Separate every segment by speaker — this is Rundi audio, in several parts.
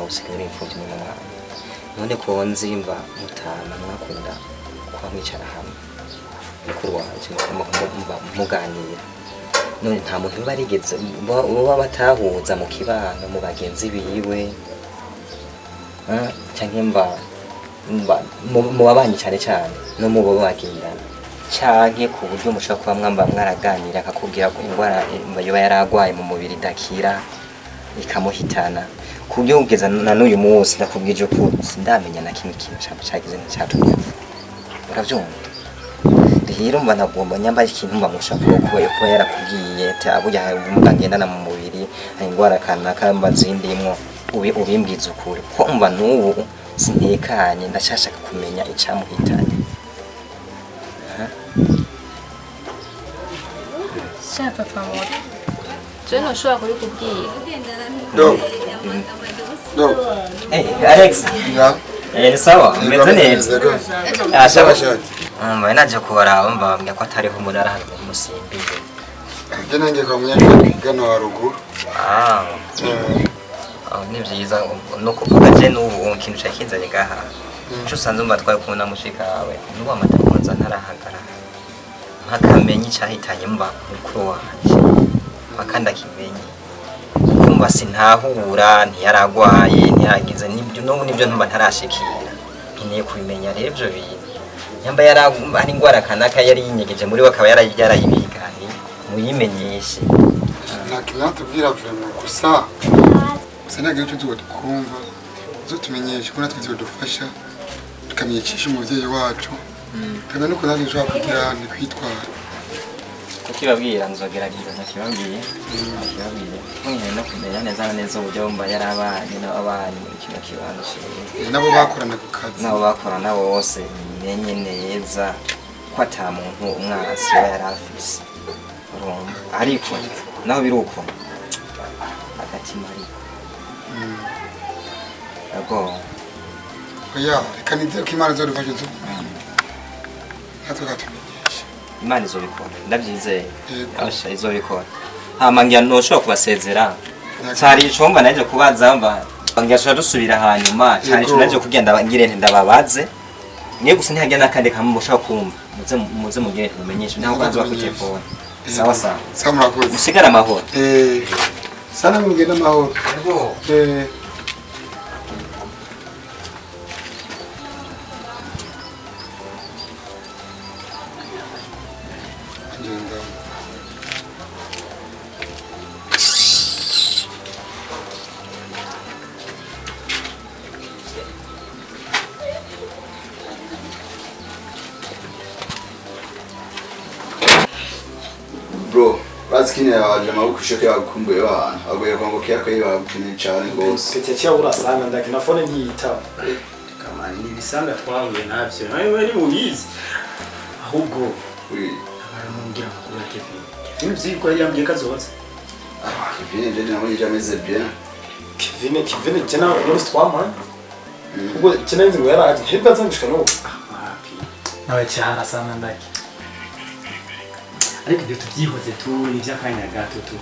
Speaker 1: Usigaye uri imfuvyi mu mwana. None ko nzimba mutana mwakunda kuba mwicara hamwe, mukuru wanje, muganira, none nta muntu biba arigeze baba batahuza mu kibano, mu bagenzi biwe, canke mba mu babanyi, cane cane no mu bo bagendana, canke ku buryo mushobora kuba mwamba mwaraganira akakubwira ko ingwara yoba yaragwaye mu mubiri idakira ikamuhitana, ku buryo kugeza na n'uyu munsi ndakubwije ko sindamenya na kimwe kintu cagize catumye apfa. Uravyumva rero, mba nagomba nyamba ikintu mba mushaka kuba yarakubwiye ati aburya hari ubumuga ngendana mu mubiri, hari ingwara kanaka mba zindimwo, ubimbwiza ukuri ko mba n'ubu sintekanye, ndashashaka kumenya icamuhitanye.
Speaker 2: Sha papa moto, je ntushobora kubikubwira.
Speaker 3: Dogo. Dogo.
Speaker 1: Hey, Alex.
Speaker 3: Ya.
Speaker 1: Eh, ni sawa, umeze neza? Ah,
Speaker 3: Sawa
Speaker 1: sawa.
Speaker 3: shati.
Speaker 1: Mba naje kubaraba, mbabwira ko atariho murara hano musimbiye.
Speaker 3: Je nanjye kwa munyeshuri twigana wa ruguru.
Speaker 1: Ah, ah, ni vyiza. No kuvuga je n'ubu ikintu cakinzanye ngaha, ico usanze mba twari kumwe na mushika wawe, n'ubu amatakoza ntarahagarara mpakamenye icahitanye mba mukuru wanje, mpaka ndakimenye, kuko mba sintahura, ntiyaragwaye, ntiyaragize nibyo, n'ubu nibyo ntumba ntarashikira, nkeneye kubimenya. Rero ivyo bintu nyamba yaragumba ari ingwara kanaka yari yinyegeje muri we, akaba yarayibiganiye, muyimenyeshe.
Speaker 3: Nta kintu natubwira vraiment, gusa gusa ntabwo icyo tuba twumva uzotumenyesha ko natwe zodufasha tukamenya icisha umuvyeyi wacu, tukamenya n'ukuntu natwe dushobora kugira ni kwitwara.
Speaker 1: Kukibabwira nzogerageza ntakibabwiye, ntakibabwiye nkeneye no kumenya neza na neza uburyo bumva yarabanye n'ababanyi muri kino kibanza ciwe.
Speaker 3: Nabo bakorana ku kazi.
Speaker 1: N'abo bakorana bose, menye neza ko ata muntu umwansi we yari afise. Urumva, ariko naho biri uko, agatima ariko ego.
Speaker 3: Oya, reka nizere ko Imana izodufasha tubimenya natwe ikatumenyesha.
Speaker 1: Imana izobikora, ndabyizeye.
Speaker 3: Yego.
Speaker 1: Asha, izobikora. Hama ngira ntushobora kubasezera, cari icumba naje kubaza, mba ngira tuca dusubira hanyuma, cari ico naje kugenda ngire nti ndababaze mwe gusa, ntihagira n'akandi kamwe mushobora kumva, muze muze mugire nti mumenyeshe ntaho kwanza kuri telefone. Sawa sawa.
Speaker 3: Sawa, murakoze.
Speaker 1: Musigare amahoro.
Speaker 3: Eh, sana, mugende amahoro.
Speaker 1: Yego.
Speaker 3: Eh. Ngenda.
Speaker 4: Bro, urazi kine yaje amaboko ishoke yagukumbuye bana aguye kwa ngo kiyako bagukeneye cyane rwose.
Speaker 5: Pete cyabura sana, ndakina phone ntiyitaba.
Speaker 6: Kamani, ni ibisanga twahuye navyo nawe wari mubizi ahubwo.
Speaker 4: Oui.
Speaker 6: Baramubwira amakuru ya Kevin. Kevin uzi yuko yari yambwiye ko azoza.
Speaker 4: Ah, Kevin jeje nabonye ameze bien.
Speaker 5: Kevin, Kevin je nawe muri twamana. Ubwo kinenzi ngo yaraje ntibwo azangushika n'ubu.
Speaker 6: Nawe cyahara sana ndaki, ariko ibyo tubyihoze tu, ni iby'akanya gato tu.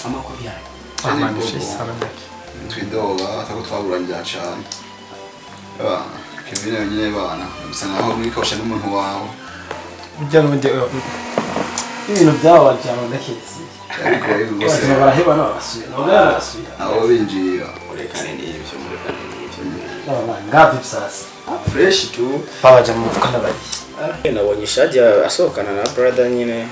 Speaker 6: Amakuru yayo?
Speaker 5: Amana sana ndaki.
Speaker 4: Twidoga atako twaburangira cyane. Bana, Kevin yonyine bana bisa naho mwikosha n'umuntu wawe.
Speaker 5: Burya n'ubundi ibintu byabo bajyana ndakezi.
Speaker 4: Ariko rwose.
Speaker 5: Abantu baraheba n'abasubira. Nabo barasubira.
Speaker 4: Abo binjira.
Speaker 6: Murekane n'ibyo, murekane n'ibyo.
Speaker 5: N'abana ngavi sasa.
Speaker 6: Fresh tu.
Speaker 5: Babaja mu mufuka n'abari.
Speaker 6: Nabonye Shadia asohokana na brother nyine.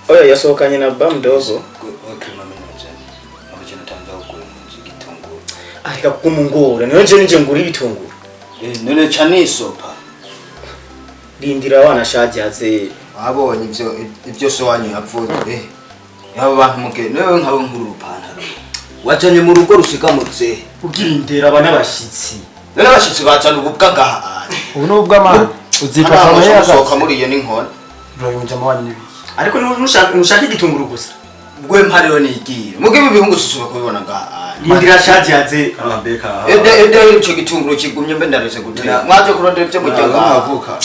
Speaker 6: Oya, yasohokanye na Bamdogo. Areka kumungora niyo nje nije ngura ibitunguru.
Speaker 7: None ca nisopa.
Speaker 6: Rindira wana Shadia aze.
Speaker 7: Wabonye ivyo so wanyu yapfuye, abo bantu muge newe nkawe nkuru urupantaro wajanye mu rugo rushikamutse.
Speaker 6: Ugirindera abana bashitsi.
Speaker 7: None abashitsi bacana ububwa ngaha?
Speaker 5: Ubu ni ubw'amana. Uzifata
Speaker 7: Hano
Speaker 5: amahera.
Speaker 7: Gusohoka muri iyo n'inkona.
Speaker 5: Bro, mujama wanyu n'ibiki?
Speaker 6: Ariko nushaka igitunguru gusa.
Speaker 7: Bwe mpariyo nigira muge ibi bihungu susuba kubibona ngaha.
Speaker 6: Rindira Shadia aze.
Speaker 7: Ede ede, ico gitunguru kigumye mbe ndaretse gutera, mwaje kurondera ivyo murya ngaha.
Speaker 4: Mwavuka.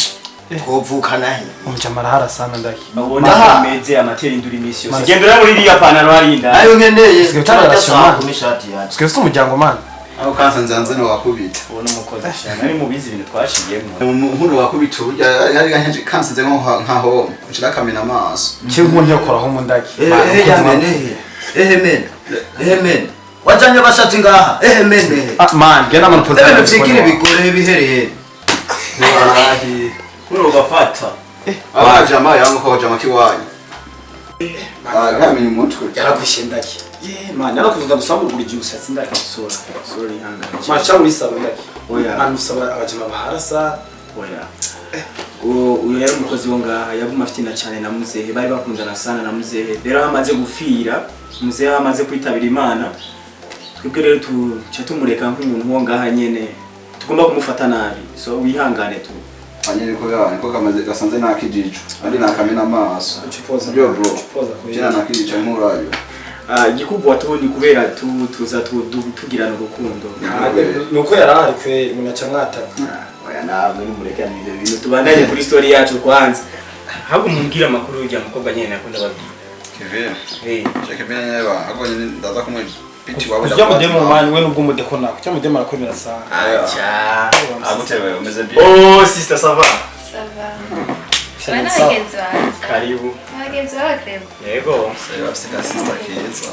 Speaker 7: Twovukana he?
Speaker 5: Umujama arahara sana ndaki.
Speaker 6: Ubona ameze amatera induru iminsi yose. Gendera muri iriya pantaro harinda.
Speaker 7: Nayo nkeneye.
Speaker 5: Usigaye utararasoma.
Speaker 7: Kuma ishati yanjye.
Speaker 5: Usigaye ufite umuryango man.
Speaker 4: Aho kansanze hanze no wakubita.
Speaker 6: Ubona umukozi cyane ari mubizi ibintu twashiyemo.
Speaker 4: Umuntu wakubita burya yari ganyeje kansanze nko nkaho nshira kamena amaso.
Speaker 5: Cyo umuntu yokoraho mu ndaki.
Speaker 7: Ehe men. Ehe men. Wajanye abashatsi ngaha. Ehe men.
Speaker 5: Ah man, gena man poza.
Speaker 7: Ehe vyikiri bigore bihereye.
Speaker 4: Wallahi. Kuno ugafata. Aba jamaa yangu kwa jamaa kiwanyu. Ah, kami mutwe.
Speaker 5: Yarakwishe ndaki. Ye man, yarakuvuga gusambura igihe ushatse ndaki.
Speaker 6: Sorry, sorry hanga.
Speaker 5: Macha urisaba ndaki.
Speaker 6: Oya.
Speaker 5: Anusaba abajama baharasa.
Speaker 6: Oya. Uyo yari umukozi wo ngaha yaguma afite cyane na muzehe bari bakundana sana na muzehe rero amaze gufira muzehe amaze kwitabira Imana twebwe rero tuca tumureka nk'umuntu wo ngaha nyene tugomba kumufata nabi so wihangane tu
Speaker 4: Anyene ko ya niko kamaze gasanze nakijijo ari nakamena amaso. Byo bro. Jina nakijijo nkurayo.
Speaker 6: Igikubwa tu ni kubera tu tuza tugirana urukundo.
Speaker 5: Nuko yarahari kwe munaca mwataka.
Speaker 6: Oya namwe nimureka n'ivyo bintu tubandanye kuri story yacu kwanza. Ahubwo mumbwira amakuru y'urya mukobwa nyene nakunda babwira.
Speaker 4: Kevin. Eh, Kevin nyeba ahubwo nyene ndaza kumwe biti wawe.
Speaker 5: Kujya mudemo mani we nubwo umudeko nako. Cyo mudemo arakomera sana.
Speaker 6: Acha.
Speaker 4: Agutewe umeze bien.
Speaker 6: Oh sister ça va?
Speaker 2: Ça va. Bana bagenzi bawe.
Speaker 6: Karibu.
Speaker 2: Bagenzi bawe Clem.
Speaker 6: Yego.
Speaker 4: Sasa sister kiza.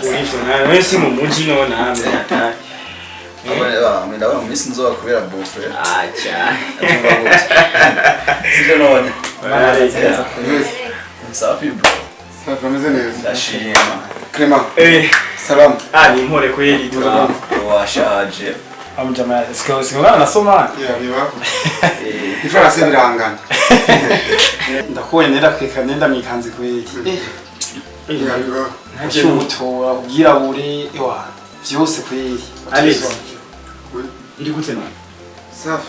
Speaker 6: Urivyo nawe si mu muji none hamwe atari.
Speaker 4: Abone ndabona mu minsi nzoba kubera bofre.
Speaker 6: Acha.
Speaker 4: Sivyo none. Safi bro.
Speaker 3: Safi ameze neza.
Speaker 4: Ndashima.
Speaker 3: Clement.
Speaker 6: Eh,
Speaker 3: salamu.
Speaker 6: Ah, ni mpore kweli tu.
Speaker 4: Washaje.
Speaker 5: Amjama siko siko nasoma.
Speaker 3: Yeah, biba. Ifarasi birangana.
Speaker 5: Ndakubonye nenda kweka nenda mwikanze kweli.
Speaker 3: Yeah, biba.
Speaker 5: Ntacyutora ubwirabure ewa vyose kweli.
Speaker 6: Alex. Iri gute none?
Speaker 3: Safi.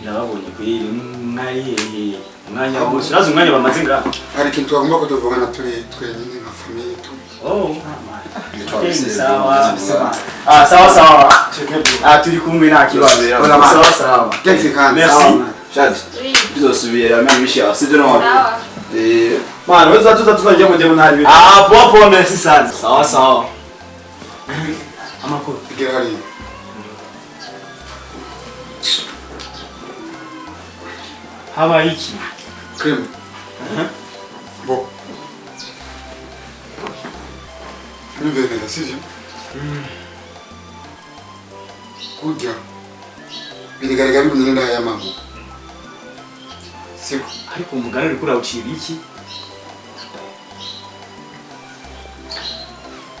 Speaker 6: Ndababonye kweli mwari umwanya wose. Urazi umwanya bamaze ngaha.
Speaker 3: Hari ikintu twagomba kutuvugana turi twenyine nka famille tu.
Speaker 6: Oh. Sawa. Ah, sawa sawa. Ah, turi kumwe nta kibazo. Sawa sawa.
Speaker 3: Genzi kandi.
Speaker 6: Merci.
Speaker 4: Shaje. Bizosubira mimi sivyo none.
Speaker 2: Sawa.
Speaker 4: Eh,
Speaker 5: Man, wewe tuza tuzajya mu demo ntari.
Speaker 6: Ah, poa poa merci sana. Sawa sawa. Amakuru.
Speaker 3: Gera hariya.
Speaker 6: Habaye iki?
Speaker 3: Clement. Bo. Nyumve neza sivyo? Kurya birigaragara bibonye n'inda y'amabu. Siko.
Speaker 6: Ariko umugani uriko urawucira iki?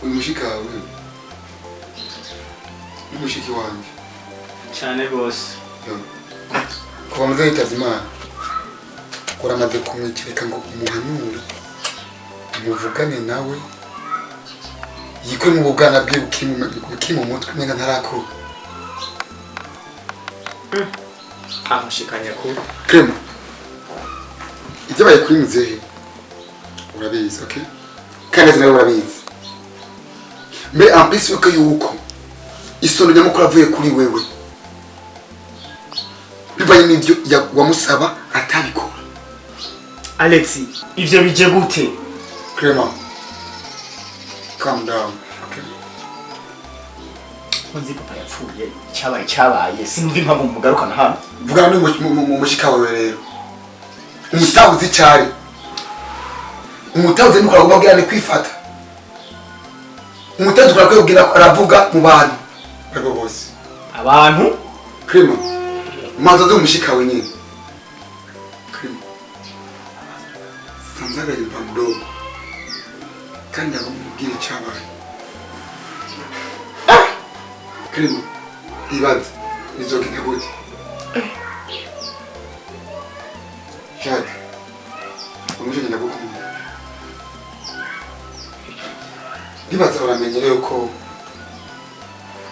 Speaker 3: Uyu mushika wawe ni mushiki wanjye.
Speaker 6: Cyane gose.
Speaker 3: Kuva muzehe yitavye Imana uramaze kumwikireka ngo umuhanure muvugane nawe yikwe mu bugana bwe bukiri mu mutwe umenga ntarakura.
Speaker 6: Amushikanya ku
Speaker 3: Clement. Ibyabaye kuri muzehe urabizi, okay? Kandi nawe urabizi. Mais en plus yuko yuko isono nyamukuru avuye kuri wewe bivanye n'ibyo wamusaba atabikora.
Speaker 6: Alex, ivyo bije gute?
Speaker 3: Clement, calm down, okay?
Speaker 6: Nzi papa yapfuye, cyabaye cyabaye, sinumva impamvu mugarukana hano.
Speaker 3: Vugana n'umushika wawe rero. Umutahuzi cyari. Umutahuzi nuko agomba ni kwifata. Umutahuzi urakwiye aravuga mu bantu. Ego bose.
Speaker 6: Abantu?
Speaker 3: Clement, manza z'umushika we nyine. Clement. Sanzaga yumva mdogo. Kandi akamubwira icyabaye. Clement, ibaze bizogenda gute? Jade, umushika ndagukunda. Ndibaza uramenye rero ko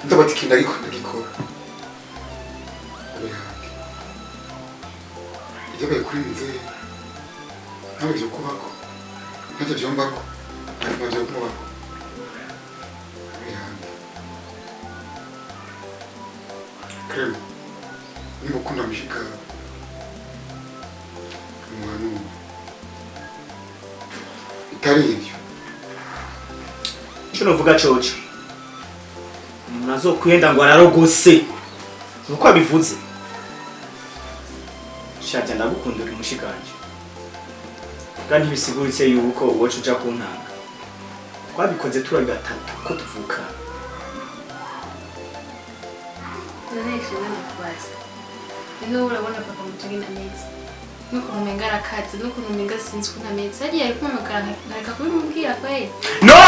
Speaker 3: ndabati kinda gikunda gikora. Ibyo kuri nze ntabwo byo kubako ntacyo byombako ntabwo byo kubako. Clement, niba ukunda mushika umuhanura bitari ibyo
Speaker 6: Icyo novuga coco Muntu azokwenda ngo ararogose. Nuko abivuze. Shaje ndagukunda uri mushikanje. Kandi bisiguritse yuko wocu uja kuntanga. Twabikoze turi gatatu ko tuvuka.
Speaker 2: None nakubaza. None urabona papa mutugina ameze. Nukuntu umenga arakaze, nukuntu umenga sinzi ukuntu ameze. Hariya ari kumpamagara nkareka kubimubwira kweli.
Speaker 6: No!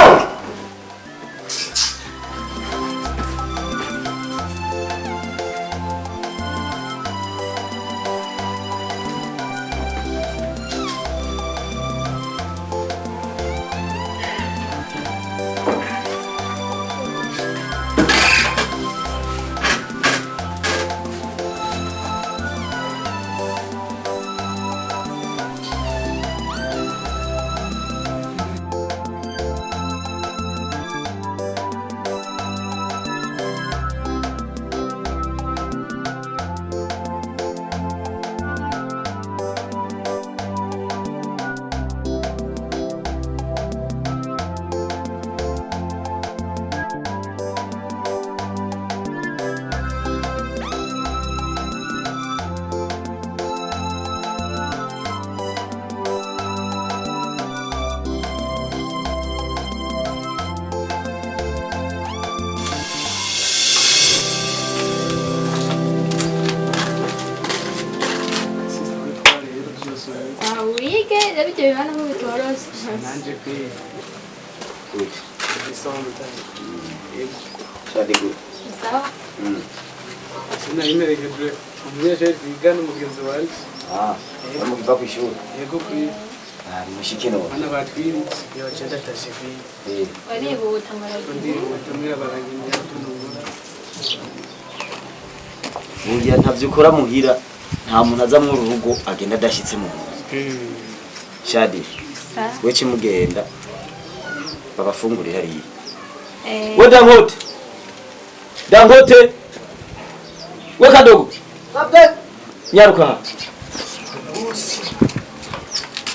Speaker 7: Burya ntavyo ukora muhira nta muntu aza mu rugo agenda adashitse mu nzu. Shadi we kimugenda babafungurira hariya. We Dangote, Dangote we Kadogo nyaruka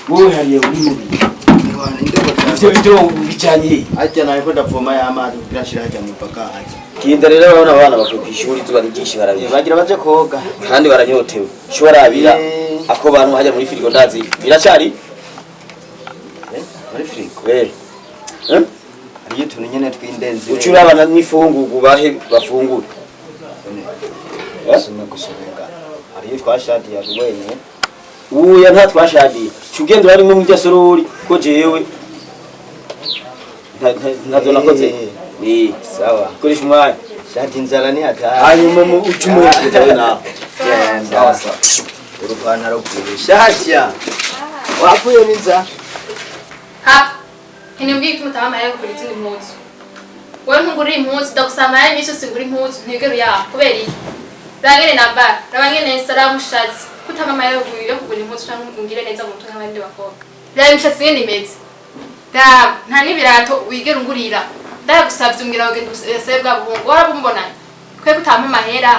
Speaker 7: wowe hariya uri mubi ivyo byo bijanye
Speaker 8: ajya nayo ndavoma y'amazi kugira shira hajya mu paka ajya
Speaker 7: kinda rero abana bana bavuye kwishuri zuba rigisha barabira
Speaker 8: bagira baje koga
Speaker 7: kandi baranyotewe shobora abira ako bantu hajya muri frigo ndazi biracari
Speaker 8: muri frigo
Speaker 7: eh
Speaker 8: ariyo tuntu nyene twindenze
Speaker 7: ucura abana n'ifungugu bahe bafungure
Speaker 8: sima gusobenga ariyo twashadiye wenyine
Speaker 7: uya nta twashadiye cugenda bari mu mujya sorori ko jewe ntazo nakoze ni
Speaker 8: sawa
Speaker 7: koresha umwanya
Speaker 8: shati inzara ni hatari
Speaker 7: hanyuma mu ucumuye kutawe nawe
Speaker 8: sawa sawa urupantaro rwishashya wapfuye n'inzara
Speaker 2: ha ntimbwiye ko mutaba amahera yo kugura izindi mpuzu wowe ntugurira impuzu ndagusaba amahera iminsi yose ngura impuzu ntigere uyaha kubera iki raba nambara raba ngene nsa raba mushatsi kutaba amahera yo kugura impuzu canke ungire neza mu mutwe nk'abandi bakobwa raba imishatsi ngene imeze raba nta n'ibirato wigera ungurira ndagusavye umbwira ngo genda usabe bwa buhungu warabumbonanye kwe kutampa amahera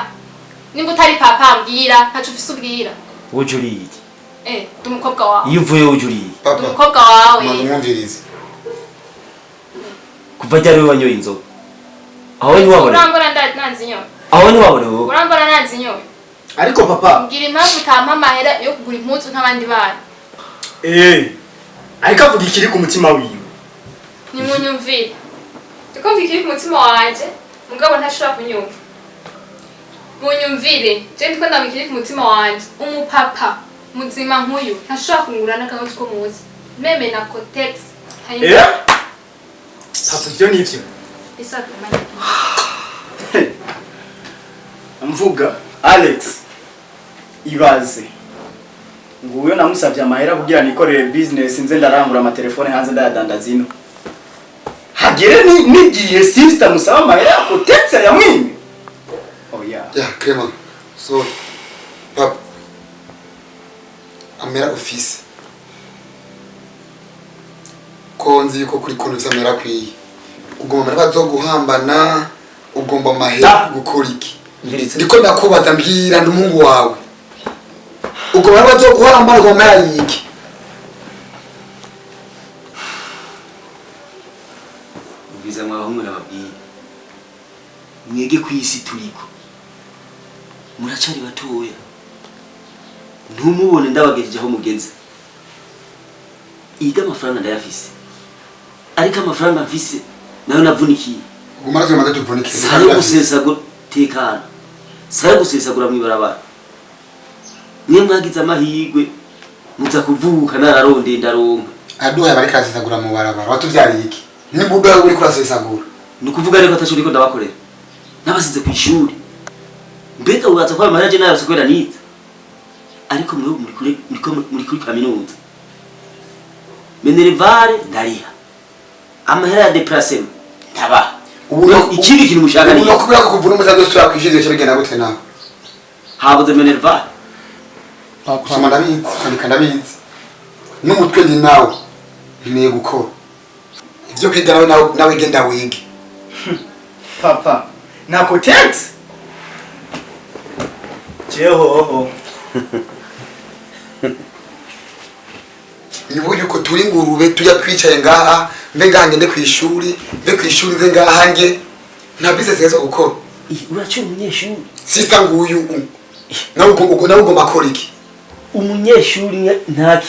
Speaker 2: nimba utari papa mbwira ntaco ufise ubwira
Speaker 7: uje uriye iki
Speaker 2: ndi umukobwa wawe
Speaker 7: iyo uvuye uje uriye
Speaker 2: ndi umukobwa wawe
Speaker 3: mwumvirize
Speaker 7: kuva ryari wanyoye inzoga aho ni wabone
Speaker 2: urambona nanze inyoye
Speaker 7: aho ni wabone wowe
Speaker 2: urambona nanze inyoye
Speaker 8: ariko papa
Speaker 2: mbwira impamvu utampa amahera yo kugura impuzu nk'abandi bana
Speaker 6: ariko avuga ikiri ku mutima wiwe
Speaker 2: nimunyumvire ndikumva ikiri ku mutima wanje mugabo ntashobora kunyumva munyumvire je ndiko ndamva ikiri ku mutima wanje umupapa muzima nk'uyu ntashobora kungura n'akahuzu ko muzi meme na kotex
Speaker 6: papa ivyo nivyo mvuga Alex ibaze nguyo namusavye amahera kugira nikorere business nze ndarangura amatelefone hanze ndayadandaza ino hagere nigiye sister musaba amahera kotetse yamwimye oh yeah
Speaker 3: yeah Clement so papa amera office konzi yuko kuri konti amera kwiye ugomba amera bazoguhambana ugomba amahera gukora iki ndiko ndakubaza mbwira ndi umuhungu wawe ugomba bazoguhambana ugomba amera yiki Mwiza mwabahungu nababwiye
Speaker 9: Mwege ku isi turiko muracari batoya, ntumubone ndabagejeje aho mugeze. Iga amafaranga ndayafise, ariko amafaranga mfise nayo navunikiye.
Speaker 3: Ugumara tumaze tuvunikire.
Speaker 9: Sayo gusesagura, tekana, sayo gusesagura mw'ibarabara. Mwe mwagize amahirwe muza kuvuka nararondeye ndaronka.
Speaker 3: Aduhaye bariko arasesagura mu barabara, watuvyariye iki nimba uduhaye uriko urasesagura?
Speaker 9: Ni ukuvuga rero ko ataco ndiko ndabakorera, nabasize ku ishuri. Mbega ubaza ko ayo mahera je nayarose kubera nize? Ariko mwewe muri kuri kaminuza, minerval ndariha, amahera ya déplacement ndabaha.
Speaker 3: Ubu
Speaker 9: Ikindi kintu mushaka ni
Speaker 3: ubu nokubwira ko kuvuna umuzazi wese urakwishize, bica bigenda gute nawe?
Speaker 9: Habuze minerval.
Speaker 3: Gusoma ndabizi, kwandika ndabizi, n'umutwe ni nawe nkeneye gukora ibyo kwiga. Nawe genda wige.
Speaker 6: Papa, nakotetse jeho.
Speaker 3: Ni buryo uko turi ingurube tujya twicaye ngaha, mbe ngaha ngende ku ishuri, mbe ku ishuri mve ngaha nge nta business neza gukora.
Speaker 9: Uracyari umunyeshuri.
Speaker 3: Sister nguyu nawe ugomba akora iki?
Speaker 9: Umunyeshuri nta kintu.